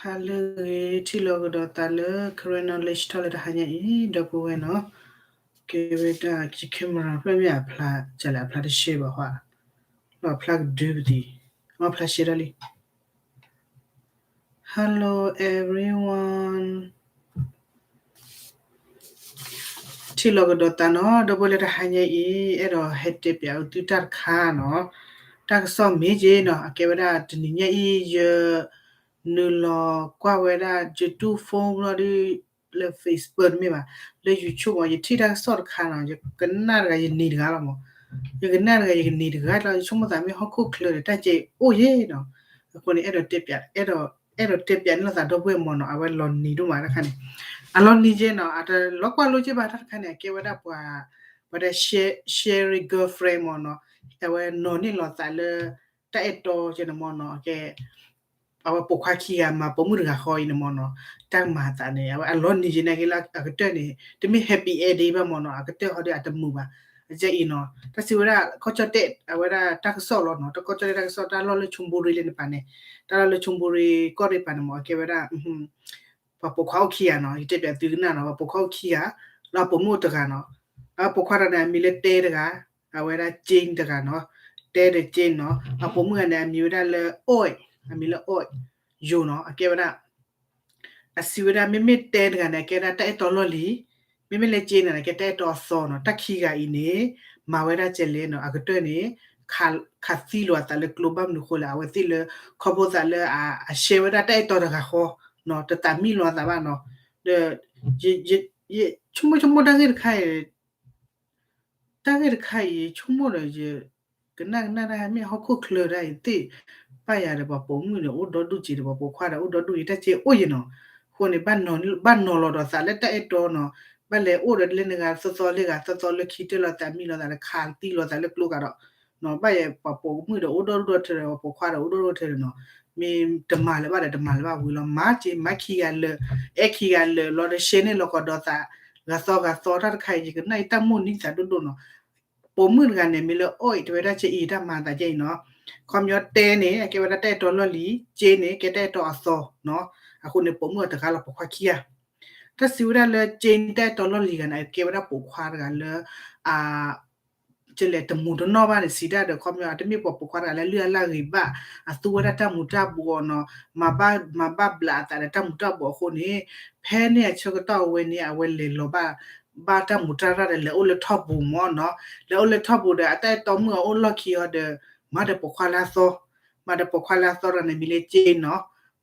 ဟါလၢအဂ့ၤ ထံၣ်လိာ်ကဒီးသးလၢ Karen Knowledge Talk လၢတဟါညါအံၤ ဒီပုၢ်ဝဲၢ်နီၤ, ကဲဝဲဒၣ် camera ဖျၢၣ်မ့ၢ်အဖျါ ကလဲၣ်အဖျါတရှဲဘၣ်ဟါ, လီၤဖျါကဒုပသံ, အဖျါရှဲဒၣ်လံ. Hello everyone, ထံၣ်လိာ်ကဒီးသးနီၤ, ဒီပုၢ်ဝဲၢ်လၢတဟါညါအံၤ အဲၣ်ဒိးဟဲတဲပၠးအီၤသုတၢ်တခါနီၤ, တၢ်ကစီၣ်မ့ၢ်က့နီၤ, အကဲဝဲဒၣ်တနံၤညါအံၤ ယ နုာ်လီၤကွၢ်ဝဲဒၣ် ယတူၢ် phone ဘျီဒီး လၢ Facebook တမ့ၢ်ဘၣ်, လၢ YouTube မ့ၢ် ယထံၣ်တၢ်ကစီၣ်တခါနီၤ, ယကနၣ်တဂၤယနံၤတဂၤလီၤမး, ယကနၣ်တဂၤယကနံၤတဂၤလီၤ, ယဆိကမိၣ်သးမ့ၢ်ဟီၣ်ခိၣ်ချၢဒီး တၢ်ကဲအိၣ်ယဲနီၤ, အဃိန့ၣ် အဲၣ်ဒိးတဲပၠး အဲၣ်ဒိးတဲပၠးန့ၢ်လိာ်သးဒီပုၢ်ဝဲၢ်မးနီၤ, အဝဲလီၤနံၤဒိၣ်မးတၢ်တခါန့ၣ်, အလီၤနံၤက့နီၤ, အတလီၤကွၢ်လိက့ဘၣ်တၢ်တခါန့ၣ် အကဲဝဲဒၣ်ပှၤ ပှၤတဲ Sherry girlfriend မးနီၤ, အဝဲနီၤန့ၢ်လိာ်သးလၢ တၢ်အဲၣ်တီကဲန့ၣ်မးနီၤ, ကဲ အဝဲပိာ်ခွါခံဂၤမၤပိာ်မုၣ်တဂၤဃီအံၤန့ၣ်မးနီၤ, တၢ်မၤအသးန့ၣ် အဝဲအလီၤနံၤက့န့ၣ်က့လၢအကတၢၢ်န့ၣ် တမ့ၢ် happy ending ဘၣ်မးနီၤ, အကတၢၢ်ဃီဒီးအတမုာ်ဘၣ်, အကဲအံၤနီၤ, တၢ်စံးဝဲဒၣ် ကီၢ်ကၠီၣ်တဲၣ် အဝဲဒၣ်တၢ်ကစီၣ်လီၤနီၤ, တၢ်ကီၢ်ကၠီၣ်တဲၣ်တၢ်ကစီၣ် တၢ်လီၢ်လၢ Chonburi လၢန့ၣ်ပၤန့ၣ်, တၢ်လီၢ်လၢ Chonburi ကီၢ်ရ့ၣ်ပၤန့ၣ်မး အကဲဝဲဒၣ် ပှၤပိာ်ခွါအိၣ်ခံဂၤနီၤ, ယတဲပၠးသုကနၣ်နီၤ, ပှၤပိာ်ခွါအိၣ်ခံဂၤ, လၢအပိာ်မုၣ်အိၣ်တဂၤနီၤ, အပိာ်ခွါတဂၤန့ၣ် အမံၤလၢတဲတဂၤ, အဝဲဒၣ် Jane တဂၤနီၤ, တဲဒီး Jane နီၤ, အပိာ်မုၣ်တဂၤန့ၣ် အမံၤဝဲဒၣ်လၢ အိၣ်, အမံၤလၢ အိၣ်, ယိၤနီၤ, အကဲဝဲဒၣ် အစံးဝဲဒၣ် မ့မ့ၢ်တဲတဂၤန့ၣ် အကဲဒၣ်တၢ်အဲၣ်တီလီၢ်လံၤ, မ့မ့ၢ်လၢ Jane န့ၣ် ကဲတၢ်အဲၣ်တီအသီနီၤ, တၢ်ခံဂၤအံၤန့ၣ် မၤဝဲဒၣ်ကဲလဲၣ်နီၤ, အကတၢၢ်န့ၣ် ခးသံလိာ်အသးလၢကျိဘၣ်မနုၤဃိလဲၣ်, အဝဲသ့ၣ်လၢ ခီဖျိသးလၢအ အ share ဝဲဒၣ်တၢ်အဲၣ်တီတဂၤဃီနီၤ, တသးမံလိာ်အသးဘၣ်နီၤ, ဒီး ယ ယ ယဆိကမိၣ်ဆိကမိၣ်တၢ်ဂ့ၢ်တခါအံၤ တၢ်ဂ့ၢ်တခါအံၤ ယဆိကမိၣ်ဒီး ယကနၣ်ကနၣ်တၢ်မ့ၢ်ဟီၣ်ခိၣ်ချၢတၢ်အံၤသ့ၣ်, ဘၣ်ယၤဒီးပှၤပိာ်မုၣ်ဒီးအိၣ်ဒီဒူၣ်က့ၤဒီး ပှၤပိာ်ခွါဒီးအိၣ်ဒီဒူၣ်က့ၤ တၢ်ကဲအိၣ်ယဲနီၤ, အဃိန့ၣ် ဘၣ်နီၤလိာ်ဒီးသးလၢတၢ်အဲၣ်တီနီၤ, ဘၣ်လဲၤအိၣ်ဒီးလၢနဂၤသီသီလၢဂၤသီသီလၢခံတၢၢ်လိာ်သးမံလိာ်သးဒီးခးသံလိာ်သးလၢကျိကဒီး, ဘၣ်ယဲပှၤပိာ်မုၣ်ဒီးအိၣ်ဒီဒူၣ်ဒီထၢဒီး ပှၤပိာ်ခွါဒီးအိၣ်ဒီဒူၣ်ဒီထၢဒီးနီၤ, မ့ၢ်တမၤလၢၤဘၣ်ဒီးတမၤလၢၤဘၣ်ဝံၤလီၤ, မၤက့ၤ မၤခံဂၤလၢာ်, အဲၣ်ခံဂၤလၢာ်လီၤဒီး share န့ၢ်လိာ်ကဒီးသး ဂၤသီဂၤသီတၢ်တခါအံၤ ယကနၣ်အံၤတၢ်မိၣ်နံၤသးဒိၣ်ဒိၣ်နီၤ, ပိာ်မုၣ်တဂၤန့ၣ် မ့ၢ်လၢအိၣ်အံၤ တဲဝဲဒၣ်ကဲအံၤတၢ်မၤသးကဲအံၤနီၤ, ခီပညီတဲန့ၣ် အကဲဝဲဒၣ်တၢ်အဲၣ်တီလီၢ်လံၤ, က့န့ၣ် ကဲတၢ်အဲၣ်တီအသီနီၤ, အဃိန့ၣ် ပိာ်မုၣ်အတဂၤလီၤပိာ်ခွါခံဂၤ, တၢ်စံးဝဲဒၣ်လၢက့န့ၣ် တၢ်အဲၣ်တီလီၢ်လံၤဂၤန့ၣ် အကဲဝဲဒၣ်ပိာ်ခွါတဂၤလၢ အ ကလဲၤတမူၤတနီၢ်ဘၣ်န့ၣ် စံးတၢ်ဒီး ခီပညီ အတမ့ၢ်ပှၤပိာ်ခွါတဂၤလၢအလုၢ်အလၢ်ဂ့ၤဘၣ်, အသူဝဲဒၣ်တၢ်မူၤတၢ်ဘှီးနီၤ, မၤဘၣ် မၤဘၣ်ဘျးအသးဒီးတၢ်မူၤတၢ်ဘှီးအဃိန့ၣ်, ဖဲန့ၣ်အဆၢကတီၢ်ဝဲန့ၣ် အဝဲလဲၤလီၤဘၣ် ဘၣ်တၢ်မူၤတၢ်ဘှီးဒီးလဲၤအိၣ်လၢထီၣ်ပူၤမးနီၤ, လဲၤအိၣ်လၢထီၣ်ပူၤဒီး အတၢ်အဲၣ်တီမုၣ်အအိၣ်လီၢ်ခံအီၤဒီး မၤဒီးပိာ်ခွါလၢအသီ, မၤဒီးပိာ်ခွါလၢအသီတဂၤန့ၣ် မံၤလၢက့နီၤ,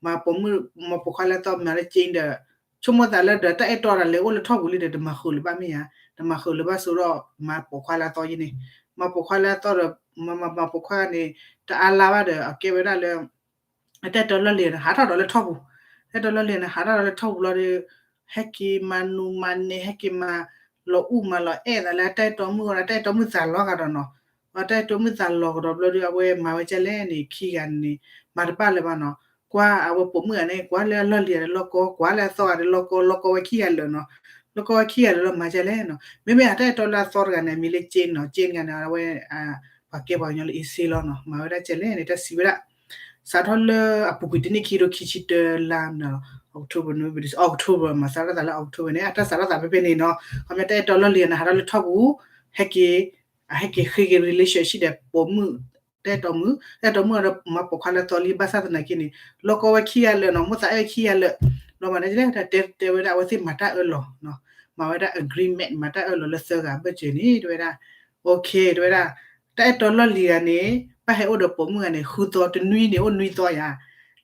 မၤပိာ်မုၣ် မၤပိာ်ခွါလၢအသီမံၤလၢက့ဒီး ဆိကမိၣ်သးလၢဒီးတၢ်အဲၣ်တီတဂၤလဲၤအိၣ်လၢထီၣ်ပူၤလံဒီး တမၤဃုာ်လၢၤဘၣ်မ့ၢ်ဧါ, တမၤဃုာ်လၢၤဘၣ်ဆိဒီး မၤပိာ်ခွါလၢအသီယဲန့ၣ်, မၤပိာ်ခွါလၢအသီဒီး မၤမၤမၤပိာ်ခွါန့ၣ် တအါလါဘၣ်ဒီး အကဲဝဲဒၣ်လၢ အတၢ်အဲၣ်တီလီၢ်လံၤန့ၣ် ဟးထီၣ်ဒီးလၢထီၣ်ပူၤ, တၢ်အဲၣ်တီလီၢ်လံၤန့ၣ် ဟးထီၣ်ဒီးလၢထီၣ်ပူၤလီၤဒီး ဟဲက့ၤမၤနူၤမၤနံၤ ဟဲက့ၤမၤလီၤအူမၤလီၤအဲၣ်သးလၢတၢ်အဲၣ်တီမုၣ်အအိၣ်ဒီး တၢ်အဲၣ်တီမုၣ်သးလီၤကဒီးနီၤ, ဒီးတၢ်အဲၣ်တီမုၣ်သးလီၤကဒီးဘျီဒီး အဝဲမၤဝဲကဲလဲၣ်န့ၣ် ခံဂၤန့ၣ် မၤတဘၣ်လၢၤဘၣ်နီၤ, ကွၢ်အဝဲပိာ်မုၣ်ဂၤန့ၣ် ကွၢ်လၢအလီၢ်လံၤဂၤဒီးလီၢ်ကီ, ကွၢ်လၢအသီဂၤဒီးလီၢ်ကီ, လီၢ်ကီဝဲခံဂၤလၢာ်နီၤ, လီၢ်ကီဝဲခံဂၤလၢာ်လီၤ မၤကဲလဲၣ်နီၤ, မ့မ့ၢ်အတၢ်အဲၣ်တီလၢအသီတဂၤန့ၣ် အမံၤလၢက့နီၤ, က့တဂၤန့ၣ် အဝဲ ပှၤကဲပှၤကညီလၢအ့စ့လီၤနီၤ, မၤဝဲဒၣ်ကဲလဲၣ်န့ၣ် တၢ်စံးဝဲဒၣ် စးထီၣ်လၢအပူၤကွံာ်တနံၣ်ခံကထိခံဆံတၢလါန့ၣ် October November December October မၤစးထီၣ်သးလၢ October န့ၣ် အတၢ်စးထီၣ်သးဖဲဖဲန့ၣ်နီၤ, ခီပညီတၢ်အဲၣ်တီလီၢ်လံၤန့ၣ် ဟးထီၣ်လၢထီၣ်ပူၤ, ဟဲက့ၤ, အဟဲက့ၤဃ့က့ၤ relationship ဒီးပိာ်မုၣ်, တၢ်အဲၣ်တီမုၣ်, တၢ်အဲၣ်တီမုၣ်ဒီးမၤပိာ်ခွါလၢအသီလံ ဘၣ်ဆၣ်သနာ်က့န့ၣ် လီၢ်ကီဝဲခံဂၤလၢာ်နီၤ, မိၣ်သးအဲၣ်ခံဂၤလၢာ်, လီၤမၤဒ်လဲၣ် တဲဝဲဒၣ်အဝဲသ့ၣ်မၤတၢ်အၢၣ်လီၤ, မၤဝဲဒၣ် agreement မၤတၢ်အၢၣ်လီၤလၢသၢဂၤအဘၢၣ်စၢၤန့ၣ် တဲဝဲဒၣ် OK တဲဝဲဒၣ် တၢ်အဲၣ်တီလီၢ်လံၤဂၤန့ၣ် ဘၣ်ဟဲအိၣ်ဒီးပိာ်မုၣ်ဂၤန့ၣ် ဃုသီ, တနွံန့ၣ် အိၣ်နွံသီယါ,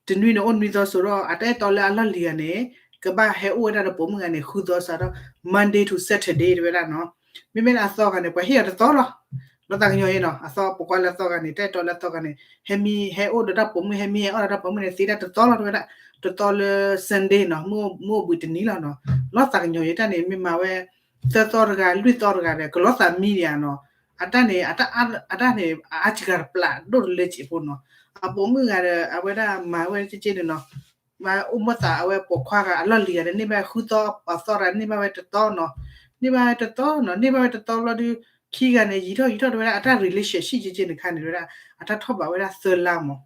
တနွံန့ၣ် အိၣ်နွံသီစိဒီး အတၢ်အဲၣ်တီလၢအလီၢ်လံၤဂၤန့ၣ် ကဘၣ်ဟဲအိၣ်ဝဲဒၣ်ဒီးပိာ်မုၣ်ဂၤန့ၣ် ဃုသီစးထီၣ် Monday to Saturday တဲဝဲဒၣ်နီၤ, မ့မ့ၢ်လၢအသီဂၤန့ၣ် ပှၤဟ့ၣ်အီၤတသီလီၤ, လီၤသးကညီၤအံၤနီၤ, အသီပိာ်ခွါလၢအသီဂၤန့ၣ် တၢ်အဲၣ်တီလၢအသီဂၤန့ၣ် ဟဲမံဟဲအိၣ်ဒီးတၢ်ပိာ်မုၣ် ဟဲမံဟဲအိၣ်ဒီးတၢ်ပိာ်မုၣ်န့ၣ် သ့တၢ်တသီလီၤ တဲဝဲဒၣ်, တသီလၢ Sunday နီၤ, မုၢ်အိၣ်ဘှံးတနံၤလီၤနီၤ, လီၤသးကညီၤအံၤတၢ်န့ၣ် မ့ၢ်မၤဝဲ သၢသီတဂၤ လွံၢ်သီတဂၤဒီး ကလီၤသးမံဒံးဧါနီၤ, အတၢ်န့ၣ် အတၢ်န့ၣ် အအါစှၤတပျးဒိၣ်တလၢစဲးဖိနီၤ, အပိာ်မုၣ်ဂၤဒီး အဝဲဒၣ်မၤဝဲကဲကဲန့ၣ်နီၤ, မၤအိၣ်မိၣ်သးအဝဲပိာ်ခွါဂၤအလီၢ်လံၤဂၤဒီး န့ၢ်ဘၣ်ဃုသီ အသီတဂၤန့ၢ်ဘၣ်ဝဲတသီနီၤ, န့ၢ်ဘၣ်ဝဲတသီနီၤ, န့ၢ်ဘၣ်ဝဲတသီလီၤဒီး ခံဂၤန့ၣ် ယံာ်ထီၣ်ယံာ်ထီၣ်တဲဝဲဒၣ် အတၢ် relationship က့က့န့ၣ်ခါန့ၣ် တဲဝဲဒၣ် အတၢ်ထီၣ်ဘးဝဲဒၣ်သၢလါမး,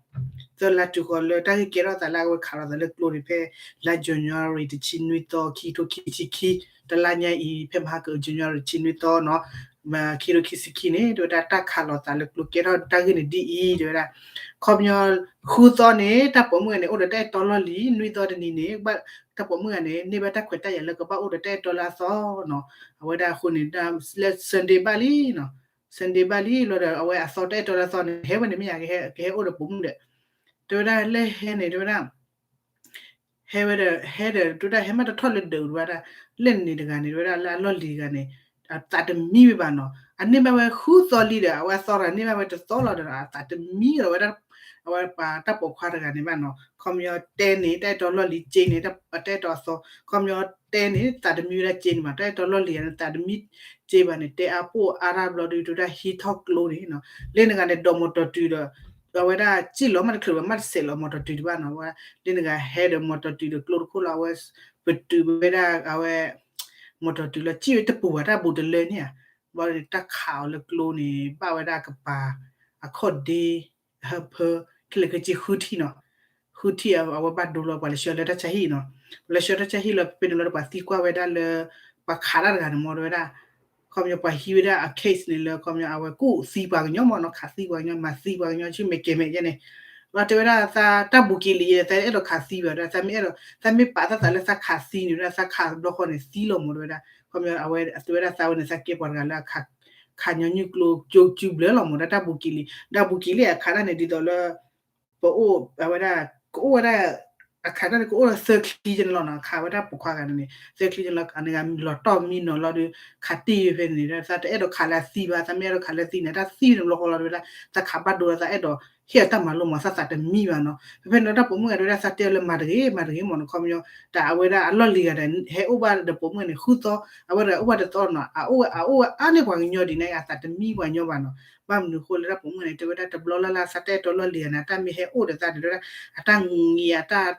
သၢလါတုၤဃီၤလၢတၢ်ဂ့ၢ်ကဲထီၣ်သးလၢအဝဲခးလိာ်သးလၢကျိန့ၣ် ဖဲလါ January တဆံနွံသီ ခံကထိခံဆံခံ, တလါညါအံၤ ဖဲမဟါက January တဆံနွံသီနီၤ, ခံကထိခံဆံခံန့ၣ် တဲဝဲဒၣ် တၢ်ခးလိာ်သးလၢကျိကဲထီၣ်တၢ်ဂ့ၢ်န့ၣ်ဒ်အံၤ တဲဝဲဒၣ် ခီပညီ ဃုသီန့ၣ် တၢ်ပိာ်မုၣ်ဂၤန့ၣ် အိၣ်ဒီးတၢ်အဲၣ်တီလီၢ်လံၤ, နွံသီတနံၤန့ၣ် တၢ်ပိာ်မုၣ်ဂၤန့ၣ် န့ၢ်ဘၣ်တၢ်ခွဲးတၢ်ယာ်လၢကဘၣ်အိၣ်ဒီးတၢ်အဲၣ်တီလၢအသီနီၤ, အဝဲဒၣ်အဃိန့ၣ် လၢ Sunday ဘၣ်လံနီၤ, Sunday ဘၣ်လံလီၤဒီး အဝဲအသီတၢ်အဲၣ်တီလၢအသီန့ၣ် ဟဲဝဲန့ၣ်မ့ၢ်ယၤ ကဟဲအိၣ်ဒီးပိာ်မုၣ်ဒီး တဲဝဲဒၣ်လၢဟဲန့ၣ် တဲဝဲဒၣ် ဟဲဝဲဒီး ဟဲဒီး တဲဝဲဒၣ် ဟဲမးတထီၣ်လၢဒၢး တဲဝဲဒၣ် လၢန့ၣ်တဂၤန့ၣ် တဲဝဲဒၣ် လၢအလီၢ်လံၤတဂၤန့ၣ် အသးတမံဝဲဘၣ်နီၤ, အန့ၢ်ဘၣ်ဝဲဃုသီလံဒီး အဝဲအသီတဂၤန့ၢ်ဘၣ်ဝဲတသီလီၤဒီး အသးတမံဒီးဝဲဒၣ် အဝဲပှၤတၢ်ပိာ်ခွါတဂၤန့ၣ်ဘၣ်နီၤ, ခီပညီတဲန့ၣ် တၢ်အဲၣ်တီလီၢ်လံၤက့န့ၣ် တၢ်အဲၣ်တီအသီ, ခီပညီတဲန့ၣ် သးတမံဝဲဒၣ်က့န့ၣ်ဘၣ်, တၢ်အဲၣ်တီလီၢ်လံၤန့ၣ် သးတမံက့ဘၣ်န့ၣ် တဲအါပိၢ်အါရၢ်ဘျီဒုး တဲဝဲဒၣ်ဟံးထီၣ်ကျိန့ၣ်နီၤ, လၢန့ၣ်တဂၤန့ၣ် ဒိးမီၤတီၤတုၤဒီး အဝဲဒၣ်စံၣ်လီၤမးတချုးဘၣ် မးတစဲးလီၤမီၤတီၤတုၤတဘၣ်နီၤ, ဝဲလၢန့ၣ်တဂၤဟဲဒီးမီၤတီၤတုၤဒီးကျိတခိၣ်လီၤ, အဝဲ ပတုာ်ဝဲဒၣ်အဝဲ မီၤတီၤတုၤလီၤ စံၣ်ဝဲတပူၤဘၣ် တၢ်ဘူးတလၢန့ၣ်ဧါ, ဘျီန့ၣ်တၢ်ခးအီၤလၢကျိန့ၣ် ဘၣ်ဝဲဒၣ်ကပၤ အခီၣ်ဒ့ ဟၢဖၢ ခဲလၢာ်ခဲဆ့ဃုထံၣ်နီၤ, ဃုထံၣ်အဝဲဘၣ်ဒိလီၤ ပှၤလဲၤဆှၢလၢတၢ်ဆါဟံၣ်နီၤ, ပှၤလဲၤဆှၢတၢ်ဆါဟံၣ်လီၤ ဖဲန့ၣ်လီၤဒီးပှၤသံကွၢ်ဝဲဒၣ်လၢ ပှၤခးတၢ်တဂၤန့ၣ်မ့ၢ်တဲဝဲဒၣ် ခီပညီပှၤဟံးဝဲဒၣ်အ case န့ၣ်လၢ ခီပညီအဝဲကူၣ်သံပှၤကညီမ့ၢ်နီၤ, ခးသံပှၤကညီ မၤသံပှၤကညီ ဆူမဲာ်ကဲၤမဲာ်ယဲန့ၣ်, ဒီးတဲဝဲဒၣ်သးတၢ်ဘူးက့လံ သးအဲၣ်ဒိးခးသံဘၣ်ဒီး သးမ့ၢ်အဲၣ်ဒိး သးမ့ၢ်ပာ်သးသးလၢသးခးသံန့ၣ် ဝဲဒၣ်သးခးဘျီဃီန့ၣ်သံလီၤမ့ၢ်တဲဝဲဒၣ်, ခီပညီအဝဲတဲဝဲဒၣ်သးဝဲန့ၣ် သးကဲပှၤတဂၤလၢ ခးညီနုၢ်ကျိကၠိကၠူဘျၢလီၤမ့ၢ်ဒီး တၢ်ဘူးက့လံ ဒီးဘူးက့လံအခးတၢ်န့ၣ် ဒ်သိးလၢ ပအိၣ်အဝဲဒၣ် ကအိၣ်ဝဲဒၣ် အခးတၢ်န့ၣ် ကအိၣ်ဒီးသၢချံကန့ၣ်လီၤနီၤ, ခးဝဲဒၣ်ပိာ်ခွါဂၤန့ၣ်န့ၣ် သၢချံကန့ၣ်လီၤ အန့ၣ်ဂၤလီၤတီၢ်မံနီၤလီၤဒီး ခးတံၢ်ဖဲန့ၣ်ဒီး သးတအဲၣ်ဒိးခးလၢအသံဘၣ်, သးမ့ၢ်အဲၣ်ဒိးခးလၢအသံန့ၣ် တၢ်သံန့ၣ်ဘျီဃီလီၤတဲဝဲဒၣ် သးခးဘၣ်ဒိလီၤ သးအဲၣ်ဒိးဟ့ၣ်အီၤတၢ်မၤလိမ့ၢ် သးသးတမံဘၣ်နီၤ, ဖဲဖဲန့ၣ်တၢ်ပိာ်မုၣ်ဂၤတဲဝဲဒၣ် သးတဲအီၤလၢမၤတဂ့ၤ မၤတဂ့ၤမ့ၢ်နီၤ, ခီပညီ တၢ်အဝဲဒၣ်အလီၢ်လံၤဂၤဒီး ဟဲအိၣ်ဘၣ်ဒီးပိာ်မုၣ်န့ၣ် ဃုသီ အဝဲဒီးအိၣ်ဘၣ်တသီနီၤ, အအိၣ်ဝဲအါန့ၢ်ပှၤကညီဒ်န့ၣ် အသးတမံပှၤကညီဘၣ်နီၤ, ဘၣ်မနုၤအဃိလၢတၢ်ပိာ်မုၣ်န့ၣ် တဲဝဲဒၣ်တဘျီလၢ်လၢ် သးတအဲၣ်တီလီၢ်လံၤဂၤန့ၣ် အတၢ်မ့ၢ်ဟဲအိၣ်ဒီးသးန့ၣ် တဲဝဲဒၣ် အတၢ်ငံၤ အတၢ်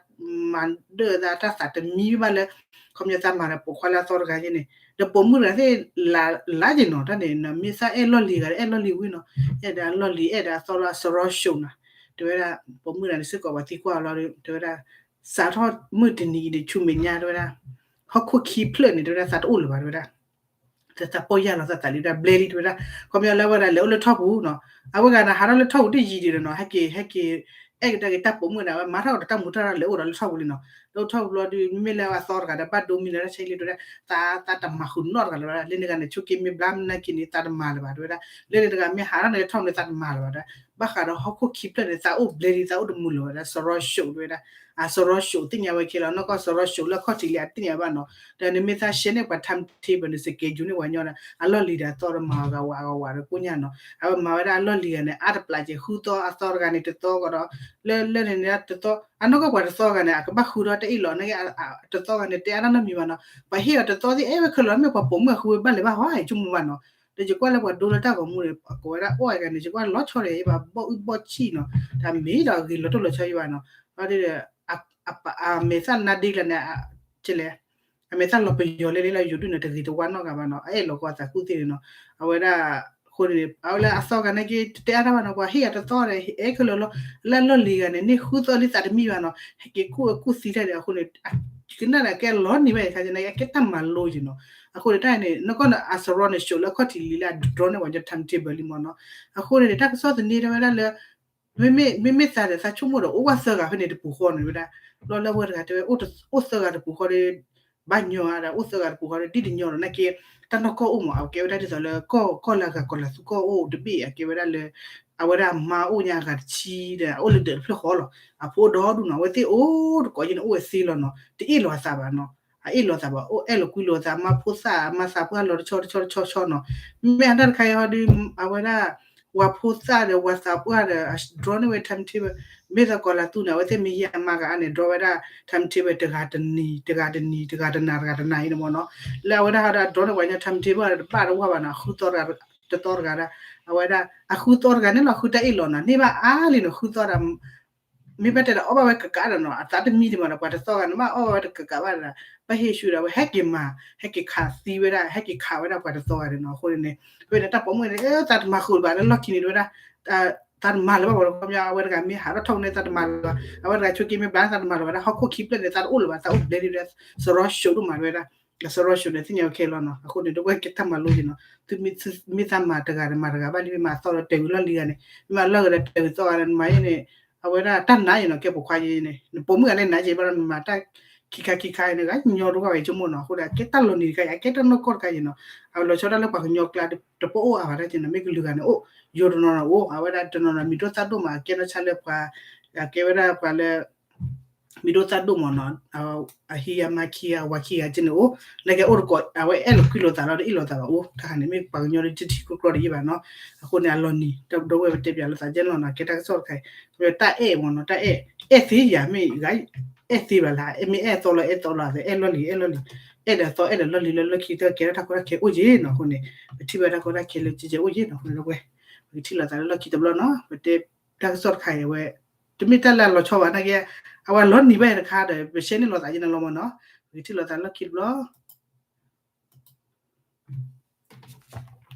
မၤဒၢၣ်သး အတၢ်သးတမံဘၣ်လၢ ခီပညီသးမၤဒီးပိာ်ခွါလၢအသီတဂၤယဲန့ၣ် ဒီးပိာ်မုၣ်တဂၤသ့ၣ် လါယဲနီၤ တၢ်န့ၣ် မ့ၢ်သးအဲၣ်လီၢ်လံၤဂၤဒီး အဲၣ်လီၢ်လံၤဝံၤနီၤ, အဲၣ်ဒၣ်လီၢ်လံၤ အဲၣ်ဒၣ်အသီလၢအစရီၡိးနီၤ, တဲဝဲဒၣ် ပိာ်မုၣ်တဂၤန့ၣ် စ့ၢ်ကီးပှၤသံကွၢ်အီၤလီၤ တဲဝဲဒၣ် စးထီၣ်မုၢ်တနံၤအံၤန့ၣ် ဆူမဲာ်ညါ တဲဝဲဒၣ် ဟီၣ်ခိၣ်ခံဖျၢၣ်န့ၣ် တဲဝဲဒၣ် သးတအိၣ်လၢၤဘၣ် တဲဝဲဒၣ် သးသးပီၢ်ယၢ်လီၤ သးသးလံ တဲဝဲဒၣ် ဘျဲလံ တဲဝဲဒၣ် ခီပညီလၢအဝဲဒၣ်လဲၤအိၣ်လၢထီၣ်ပူၤနီၤ, အဝဲဂၤန့ၣ် ဟးထီၣ်လၢထီၣ်ပူၤတယံာ်ဒံးနီၤ ဟဲက့ၤ ဟဲက့ၤ အဲၣ်ကဒါက့ၤတၢ်ပိာ်မုၣ်န့ၣ် အဝဲမၤထီၣ်ကဒီးတၢ်မူထီၣ်တၢ်လဲၤအိၣ်ဒီးလၢထီၣ်ပူၤလံနီၤ, လၢထီၣ်ပူၤဘျီဒုး မ့မ့ၢ်လၢအသီတဂၤဒီး ဘၣ်ဒိမံလၢတၢ်ဆါလံ တဲဝဲဒၣ် သး သးတမၤဃုာ်နီတဂၤလၢၤဘၣ် လၢန့ၣ်ဂၤန့ၣ် ဆိက့မ့ၢ်ဘျါမနုၤက့န့ၣ် သးတမၤလၢၤဘၣ် တဲဝဲဒၣ် လၢန့ၣ်တဂၤမ့ၢ်ဟးထီၣ်န့ၣ် ထီၣ်န့ၣ် သးတမၤလၢၤဘၣ် တဲဝဲဒၣ် ဘၣ်ဃးဒီးဟီၣ်ခိၣ်ခံဖျၢၣ်န့ၣ် သးအိၣ်ဘျဲလံ သးအိၣ်တမုာ်လၢၤဘၣ် တဲဝဲဒၣ် စရီၡိး တဲဝဲဒၣ် အစရီၡိး သ့ၣ်ညါဝဲခဲလၢာ် နီၢ်ကီၢ်စရီၡိးလၢအခီၣ်ထံးလံ အသ့ၣ်ညါဘၣ်နီၤ, ဒီးနမ့ၢ်သး share န့ၢ်ပှၤ time table န့ၣ် schedule န့ၢ်ပှၤညီဒီး အလီၢ်လံၤဒီးအသီဒီးမၤအဂၤဝးအဂၤဝးဒီးကိးညါနီၤ, အဝဲမၤဝဲဒၣ်အလီၢ်လံၤဂၤန့ၣ် အါတပျးက့ၤ ဃုသီအသီတဂၤန့ၣ် တသီကဒီး လၢလၢန့ၣ်န့ၣ် တသီ အနီၢ်ကီၢ်ပှၤတသီဂၤန့ၣ် အကဘၣ်ဃုဒီးတၢ်အ့ၣ်လိာ်န့ၣ် တသီဂၤန့ၣ် တဲအါတၢ်နီတမံၤဘၣ်နီၤ, ပှၤဟ့ၣ်အီၤတသီသ့ၣ် အဲၣ်ဝဲခဲလၢာ် မ့ၢ်ပှၤပိာ်မုၣ်အဃုဝဲဘၣ်လဲၤဘၣ်ဟီ ဆိကမိၣ်ဘၣ်နီၤ, ဒီးယကွၢ်လၢပှၤဒိလၢတၢ်ဂီၤမူန့ၣ် ကိးဝဲဒၣ်အီၣ်ဂၤန့ၣ် ယကွၢ်လီၤဆီဒီး ယဘၣ်ဘီၣ်အုၣ်ဘီၣ်ဆံၣ်နီၤ, တၢ်မ့ၢ်ဒီးအဂ့ၤလီၤတိၢ်လီၤဆီယဘၣ်နီၤ, ဒီး အမဲာ်သၣ်နါဒ့ကျါန့ၣ် ကလဲၣ် အမဲာ်သၣ်လီၤပယီၤလဲၣ်လဲၣ်လီၤ ယိၤဒုၣ်န့ၣ် တဂ့ၤတဝါနီတဂၤဘၣ်နီၤ, အအဲၣ်လီၤကီးအသးကူၣ်သ့ၣ်န့ၣ်နီၤ, အဝဲဒၣ် အဃိန့ၣ် အဝဲလၢအသီဂၤနာ်က့ တတဲအါတၢ်ဘၣ်နီၤ, ပှၤဟ့ၣ်အတသီဒီး အဲၣ်ခဲလၢာ်လီၤ, လၢအလီၢ်လံၤဂၤန့ၣ် န့ၢ်ဃုသီလံသးတမံဘၣ်နီၤ, ဟဲက့ၤကူၣ်ကူၣ်သံတၢ်ဒီး အဃိန့ၣ် ကနၣ်ဒီးကဲလီၤနံၤဝဲခါန့ၣ် ကဲတၢ်မၤလိယနီၤ, အဃိန့ၣ် တၢ်န့ၣ် နီၢ်ကီၢ်န့ၣ် အစရီန့ၣ် ရှုပ်လၢအခီၣ်ထံးလံလၢအဒြီန့ၢ်ဝဲ time table လံမ့ၢ်နီၤ, အဃိန့ၣ် တၢ်ကစီၣ်သန့တဲဝဲဒၣ်လၢ မ့မ့ၢ် မ့မ့ၢ်သးဒီး သးဆိကမိၣ်ဒီး အိၣ်ဝဲသၢဂၤဖဲန့ၣ်တပူၤဃီန့ၣ်ဝဲဒၣ်, ဘျီလၢအဝဲတဂၤတဲဝဲ အိၣ်သၢဂၤတပူၤဃီဒီး ဘၣ်ညီဧါဒီး အိၣ်သၢဂၤတပူၤဃီဒီး ဒ်တညီဒီး နာ်က့ တၢ်နီၢ်ကီၢ်အိၣ်မး အကဲဝဲဒၣ်ဒ်သိးလၢ ကီၢ် ကီၢ်လၢအဂၤကီၢ်လၢသူကီၢ်အိၣ်တဘ့ၣ် အကဲဝဲဒၣ်လၢ အဝဲဒၣ်အမါအိၣ်ညါအဂၤတဆံဒီး အအိၣ်လၢဒၢးတဖျၢၣ်ဃီလီၤ. အဖိဒီဒူၣ်နီၤ အဝဲသ့ၣ်အိၣ်တကိးယဲန့ၣ် အိၣ်ဝဲသ့လီၤနီၤ တအ့ၣ်လိာ်အသးဘၣ်နီၤ အအ့ၣ်လိာ်သးဘၣ် အိၣ်အဲၣ်လိာ်ကွံလိာ်သး မါဖိသၣ် မါသးပှၢ်လီၤတဆီတဆီတဆီဆီနီၤ. မ့ၢ်အတၢ်တခါအံၤဟီဒီး အဝဲဒၣ် ဝၤဖိသၣ်ဒီး ဝၤသးပှၢ်ဒီး အ draw န့ၢ်ဝဲ time table မ့ၢ်သကိးလၢသူန့ၣ် အဝဲသ့ၣ်မ့ၢ်ယဲၢ်အမါဂၤအါန့ၣ် draw ဝဲဒၣ် time table တဂၤတနံၤ တဂၤတနံၤ တဂၤတနၤ တဂၤတနၤအံၤန့ၣ်မ့ၢ်နီၤ. လၢအဝဲဒၣ်ဟီဒီး အ draw န့ၢ်ဝဲညါ time table တဘၣ်တဝၢ်ဘၣ်နီၤ အဃုသီတဂၤ တသီတဂၤဒၣ် အဝဲဒၣ် အဃုသီတဂၤန့ၣ်လီၤ ဃုတၢ်အ့ၣ်လိာ်နီၤ န့ၢ်ဘၣ်အါလံနီၤ ဃုသီဒီး မ မ့ၢ်ဘၣ်တဲဒီးအီၣ်ဘၣ်ဝဲကကးဒီးနီၤ အသးတမံဒံးမးဒီး ပှၤတသီဂၤန့ၣ် မ့ၢ်အီၣ်ဘၣ်ဝဲတကကးဘၣ်ဒီး ဘၣ်ဟ့ၣ်ဆူဒီး အဝဲဟဲက့ၤမၤ ဟဲက့ၤခးသံဝဲဒၣ် ဟဲက့ၤခးဝဲဒၣ်ပှၤတသီဂၤန့ၣ်နီၤ. အဃိန့ၣ် ဝဲန့ၣ်တၢ်ပိာ်မုၣ်န့ၣ် သးတမၤဃုာ်လၢၤဘၣ်လၢလီၢ်ခံန့ၣ် တဲဝဲဒၣ် သးတမၤလၢၤဘၣ် ပှၤတခီပညီ အဝဲတဂၤမ့ၢ်ဟးထီၣ်ထီၣ်န့ၣ် သးတမၤလၢၤဘၣ် အဝဲတဂၤဆိက့မ့ၢ်ဘျါ သးတမၤလၢၤဘၣ် တၢ်ဟီၣ်ခိၣ်ခံဖျၢၣ်န့ၣ် သးတအိၣ်လၢၤဘၣ် သးအိၣ်ဘျဲဒ်ဝဲ စရီၡိးဒိၣ်မးတဲဝဲဒၣ် စရီၡိးန့ၣ် သ့ၣ်ညါဝဲခဲလီၤနီၤ. အဃိန့ၣ် တဝဲကဲတၢ်မၤလိက့ၤနီၤ သုမ့ၢ်သးမၤတဂၤဒီးမၤတဂၤဘၣ်လံ မ့ၢ်မၤသီဒီးတဲာ်ဝံၤလီၢ်လံၤဂၤန့ၣ် မ့ၢ်မၤလၢဂၤဒီးတဲာ်ဝံၤသီဂၤန့ၣ် မၤအံၤန့ၣ် အဝဲဒၣ်တၢ်နာ်အံၤနီၤ ကဲပိာ်ခွါယဲန့ၣ် နပိာ်မုၣ်ဂၤလၢနာ်က့ဘၣ်ဒီး နမၤတၢ်ခံခါခံခါန့ၣ် ဂၤညီတဂၤဝဲဆိကမိၣ်နီၤ. အဃိဒီး အကဲတၢ်လီၤနံၤတခါအံၤ အကဲတၢ်နီၢ်ကီၢ်တခါအံၤနီၤ အလီၤဆီဒၣ်လၢပှၤကညီကျါတပအိၣ်အါဘၣ်တၢ်က့နီၤ မ့ၢ်ကလုာ်ဂၤန့ၣ်အိၣ် ယိၤတနီၤနီၤအိၣ် အဝဲဒၣ်တနီၤနီၤ မံၤဒိၣ်သၣ်ဒိၣ်မး အကဲနီၢ်ဆါလၢပှၤ အကဲဝဲဒၣ်ပှၤလၢ မံၤဒိၣ်သၣ်ဒိၣ်မးနီၤ အဟံးအမါခံဂၤ အဝၤခံဂၤက့န့ၣ်အိၣ် နကဲအိၣ်တကိး အဝဲအဲၣ်လိာ်ကွံလိာ်သးလီၤ တအ့ၣ်လိာ်သးဘၣ်အိၣ် တၢ်ခါန့ၣ် မ့ၢ်ပှၤကညီလၢတထံၣ်ခိၣ်ကျီၢ်တယံာ်ဘၣ်နီၤ. အဃိန့ၣ် အလီၤနံၤ ဒီပုၢ်ဝဲၢ်ပတဲပၠးလိာ်သးကဲလီၤနီၤ ကဲတၢ်ကစီၣ်တခါအံၤ တၢ်အဲၣ်မ့ၢ်နီၤ တၢ်အဲၣ် အဲၣ်သ့ယၤမ့ၢ်ဂၤ အဲၣ်သ့ဘၣ်လၢ မ့ၢ်အဲၣ်သီလီၤ အဲၣ်သီလီၤ အဲၣ်လီၢ်လံၤ အဲၣ်လီၢ်လံၤ အဲၣ်ဒီးသီအဲၣ်ဒီးလီၢ်လံၤလၢလၢခံတၢ်ကဲထီၣ်တၢ်ကီတၢ်ခဲအိၣ်ယ့ၣ်နီၤ. အဃိန့ၣ် ပထံၣ်ဘၣ်တၢ်ကီတၢ်ခဲလၢကဲကဲအိၣ်ယ့ၣ်နီၤ. အဃိန့ၣ် ဒီပုၢ်ဝဲၢ် ပကထံၣ်လိာ်သးလၢလီၢ်ခံတဘျီနီၤ ပတဲ တၢ်ကစီၣ်တခါအံၤအဝဲ တမ့ၢ်တၢ်လၢအလီၤဆီဘၣ်နာ်က့ အဝဲလီၤနံၤဘၣ်အံၤတခါဒီး ပရှဲန့ၢ်လိာ်သးယ့ၣ်နီၤလီၤမ့ၢ်နီၤ. ပကထံၣ်လိာ်သးလၢလီၢ်ခံတဘျီ